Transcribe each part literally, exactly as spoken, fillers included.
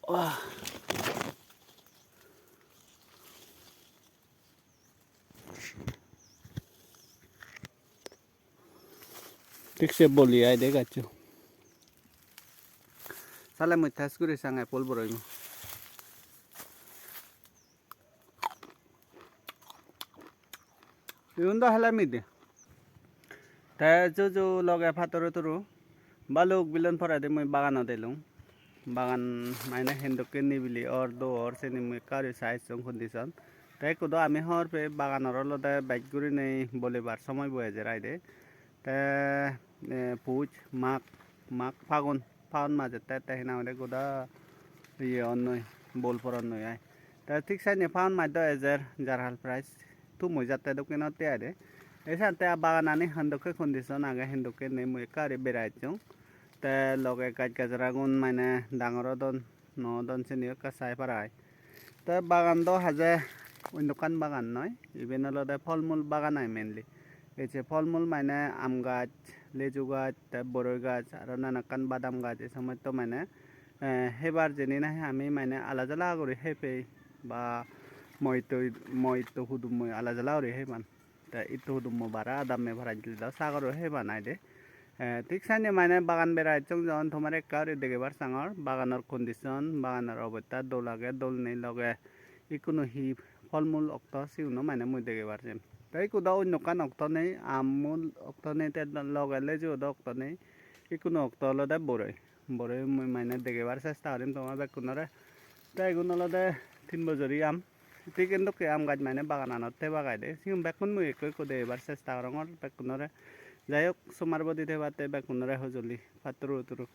Wah. Thik se boli ai de gaccho. Sale mui test guri sang apple boroi mo. Igun do helami de. Te juju loge paturu turu baluk bilon poredi mui baganot elung. Bagan mane hindokke nibili or do or sini mui ekka guri sai song condition. Te ekku do ami hobor pei baganor olode bej gurinei bolibar somoy bo ejer aide. Te, eh, puj, mag, mag, fagun, fagun majette te hina hoide goda iye onnoi, bol poronnoi ai. Te thik senne fagun maj do ejer, jar hal price, tum oi jatte dokken otte aide. Ei sante baganani hindokke condition age, hindokke nei, mui ekka guri berai ecchong. Te loge gaj gajaragun mane dangor odon, no odon siniyo ekka sai para ai. Te bagan do haje onnokkan bagan noi, iben olode pholmul bagan ai mainly. Ei je pholmul mane aam gaj, leju gaj, te boroi gaj, aro nanakkan badam gaj, ei somosto mane, eh, hebar jeni nahi ami mane ala jala guri hei pei ba moitto, moitto hudummo ala jala guri hei pan. Te itto hudummo bara adamme para jili do sagoro heban aide. Eh, thik senne mane bagan bera ecchong jon tomare ekka guri degebar sangor. Baganor condition, baganor obosta dol age, dol nei loge ikkunu hi pholmul okto siguno mane mui degebar jem. Te ikku do onnokkan okto nei, ammul okto nei, te loge lejuo do okto nei. Ikkunu okto olode boroi. Boroi mui mane degebar chesta gorim toma bekkunore. Te igun olode tin bojori aam. Thik endokke aam gaj mane bagananot thebak aide. Sigun bekkun mui ekko ekko degebar chesta gorongor bekkunore. Jai hok, somar bodi thebatte bekkunore hojoli, patturu turu.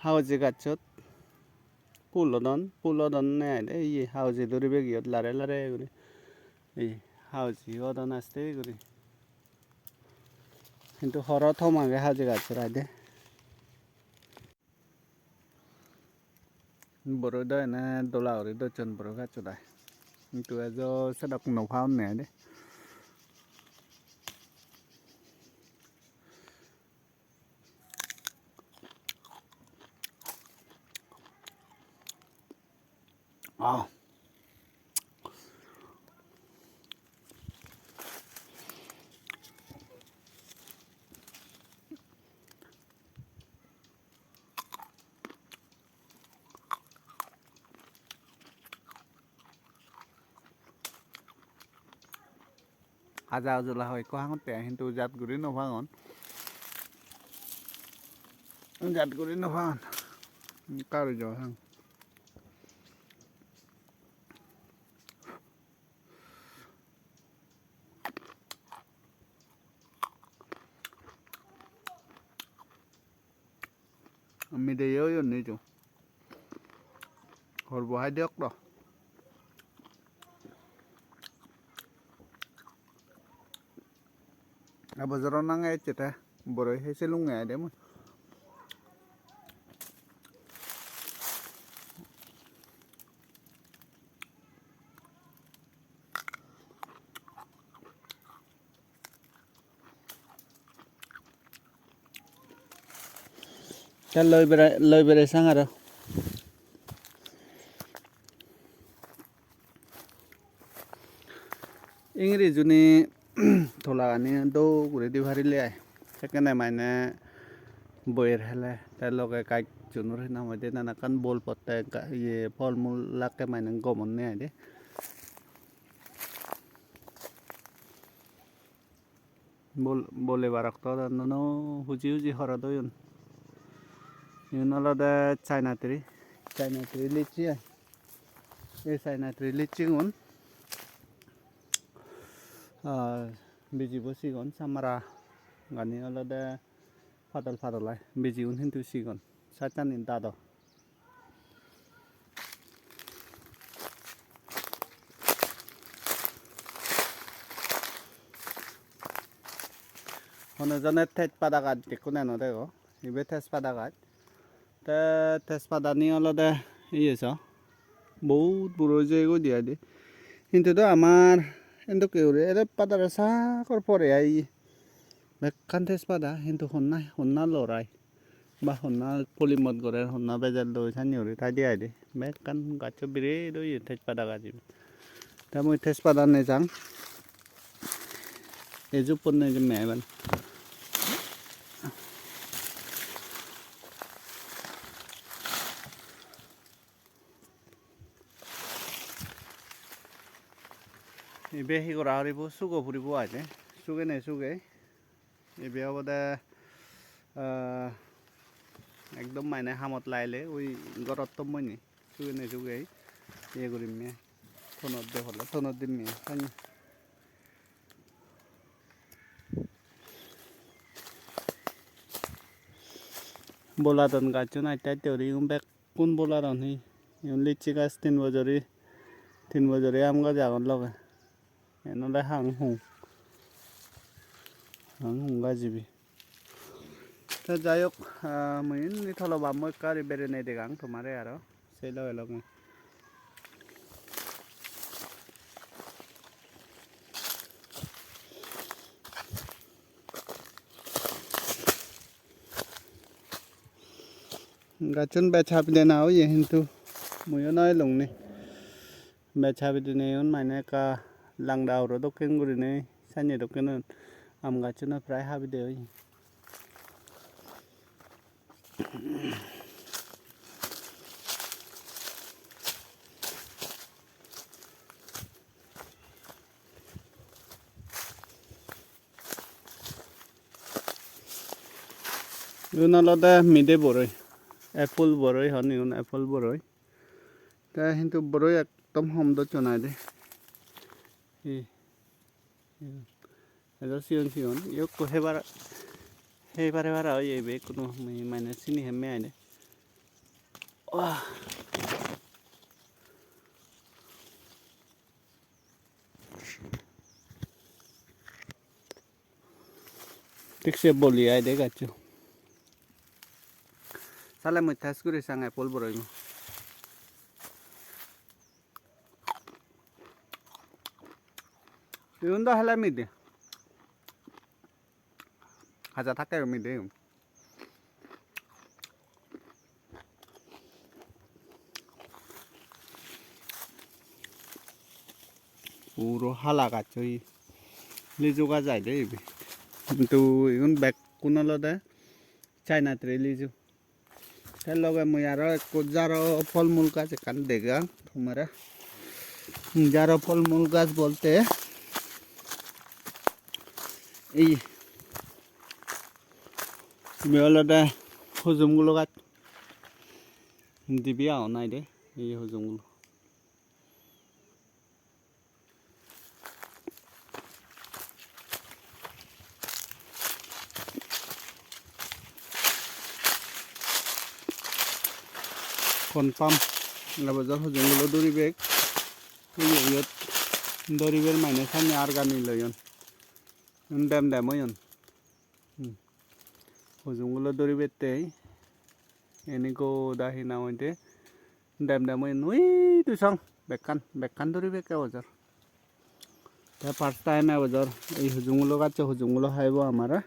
Hauji gachot phul odon, phul odon ne aide, iye hauji duri begiyot lare lare guri. Ei hauji odon aste guri. Hintu horo thom age hauji gachor aide. Boroi do ene dola guri docchon boroi gachot ai. Hintu ejo sedok no paonne aide. Ah. Haja ujola hoi ekko hangotte ai, hintu jat guri no pangon. Jat guri no pangon. Kari jo hang. Mideye oyon ni jo. Horbo hai de okto. Ebojoro nange ecche te boroi he selunge ai de mui. Te loi bere, loi bere sang aro. Ingiri juni tolagani do guri di parile ai. Sekkene mane boyer hele. Te loge gaj junor hi nang hoide nanakkan bol potte ga-, iye, phol mul lakke mane gom onne ai de. Bol-, bolebar okto do nuo huji huji horot oyon. Igun olode China tree, China tree litchi ai. Ei China tree litchi gun, ah, bijibo sigon, samara gani olode padol padol ai. Bijigun hintu sigon, sattani dado. Hono jone tejpada gaj dekkun eno dego. Ibe tejpada gaj. Te tejpadani olode iye so. Bohut buro jeyegoi de ai de. Hintu do amar endokke guri ere padare sagor pore ai. Bekkan tejpada, hintu honna, honna lorai. Ba honna polimot gorer, honna bejelloi, sanne guri thai de ai de. Bekkan gaccho biret oye tejpada gaj ibe. Te mui tejpada nejang. Eju pon nejemme eban. Ibe hi gora puribo, sugo puribo ai de. Sugene suge. Ibe obode, ah, ekdom mane hamot laile ui gorot tom mui ni. Sugene sugei iye gurim me. Tonot de hole, tonot dim me. Boladon gacchun aste aste guri igun bekkun boladon hi. Igun litchi gach tin bojori, tin bojori aam gach agon loge. Iyen ole hang hung. Hang hung gaj ibe. Te jai hok, ah, mui indi tolo bammo ekka guri berenei degang tomare aro. Se loge loge. Gacchun bej habi dena oye hintu muiyo no elung ni. Bej habi dinei un mane ekka langda huro dokken gurinei, sanye dokken un. Aam gacchuno prai habi de oye. Igun olode mide boroi, apple boroi hon igun, apple boroi. Te hintu boroi ekdom hom docchon ai de. Hi? Ejo sigon sigon, iyokko hebar, hebare bara oye ibe, ikkunu mui mane sini hemme ai de. Wah. Thik se boli ai de gaccho. Sale mui test guri sang apple boroi mo. Igun do hele mide. Haja thakke mide igun. Puro hala gaj oye. Lichu gaj ai de ibe. Hintu igun bekkun olode China tree lichu. Te loge mui aro ekko jaro pholmul gaj ekkan degang tomare. Jaro pholmul gaj bolte ei, ibe olode hojom gulo gaj. Dibe agon ai de, ei hojom gulo. Confirm, ebojor hojom gulo duribek. Iyot duribek mane sanne argani loyon. Dem dem oyon. Hmm. Hojom gulo duri bettei. Eni goda hi nang hoide. Dem dem oyon ui dusong. Bekkan, bekkan duri bekke ebojor. Te first time ebojor ei hojom gulo gaccho hojom gulo haibo amare.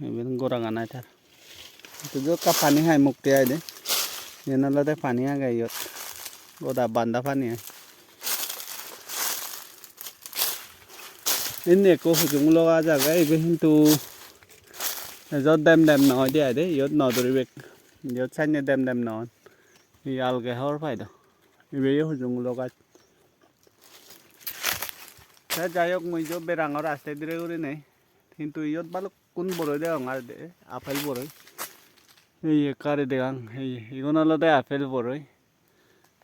Iben goragan ai tar. Iyot ekka pani hai mukti ai de. Iyen olode pani agey iyot. Goda banda pani ai. Indi ekko hojom gulo gaj agey, ibe hintu ejot dem dem noi de ai de, iyot no duribek. Iyot sanne dem dem non. Hi alge hobor pai do. Ibe yo hojom gulo gaj. Te jai hok, mui jo berangor aste dire gurinei. Hintu iyot balukkun boroi degong ar de, apple boroi. Ei ekka guri degang, ei igun olode apple boroi.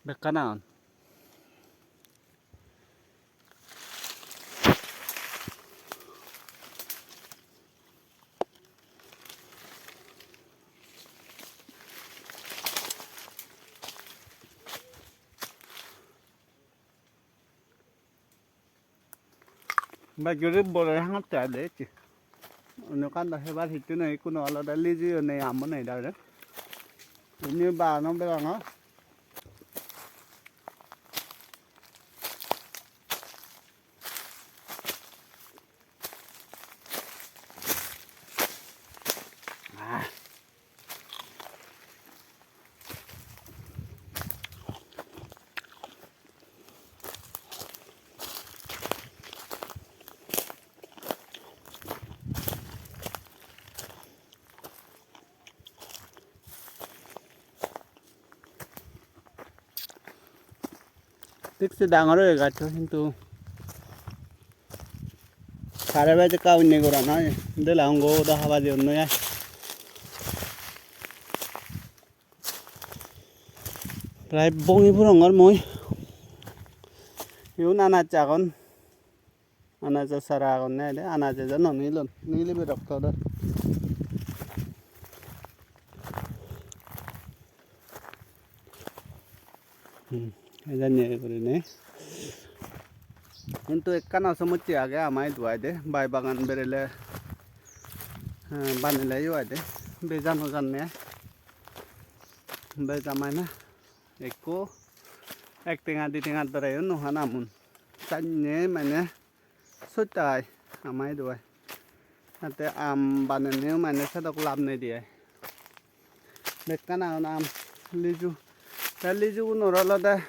Bekkan agon. Bej guri boroi hangotte ai de ecche. Onno ekkan do hebar hissu nei, ekkuno olode lijuyo nei, ammo nei dagede. Indi bagano berangor. Thik se dangor oye gaccho, hintu sare bej ekka onne gora noi, dela ongo da haba jeyonnoi ai. Prai bongi purongor mui. Iyun anaj agon. Anajo sara agonne ai de, anaj ejo no nilon, nilibe rokto dor. Hmm, ejonne gurinei. Hintu ekkana somosse age ama idu ai de, bai bagan berele, eh, banele yo ai de, beja no janne ai. Beja mane ekko ek tenga di tenga dore yo no han amun. Sanne mane sotta ai, ama idu ai. Ate aam banenneyo mane sedok lab nei de ai. Bekkan agon aam, lichu. Te lichugunor olode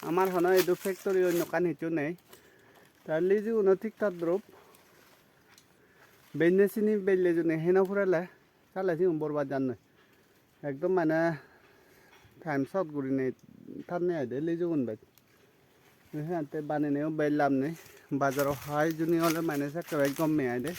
amar hono idu factory onno ekkan hissu nei. Te lichuguno thik todrup. Benne sini belle juni hei no purele, sale sigun borbad jannoi. Ekdom mane time short gurinei thanne ai de lichugun bej. Te siyan te baneneyo bej lab nei. Bajaro hai juni ole mane sekke bej gomme ai de.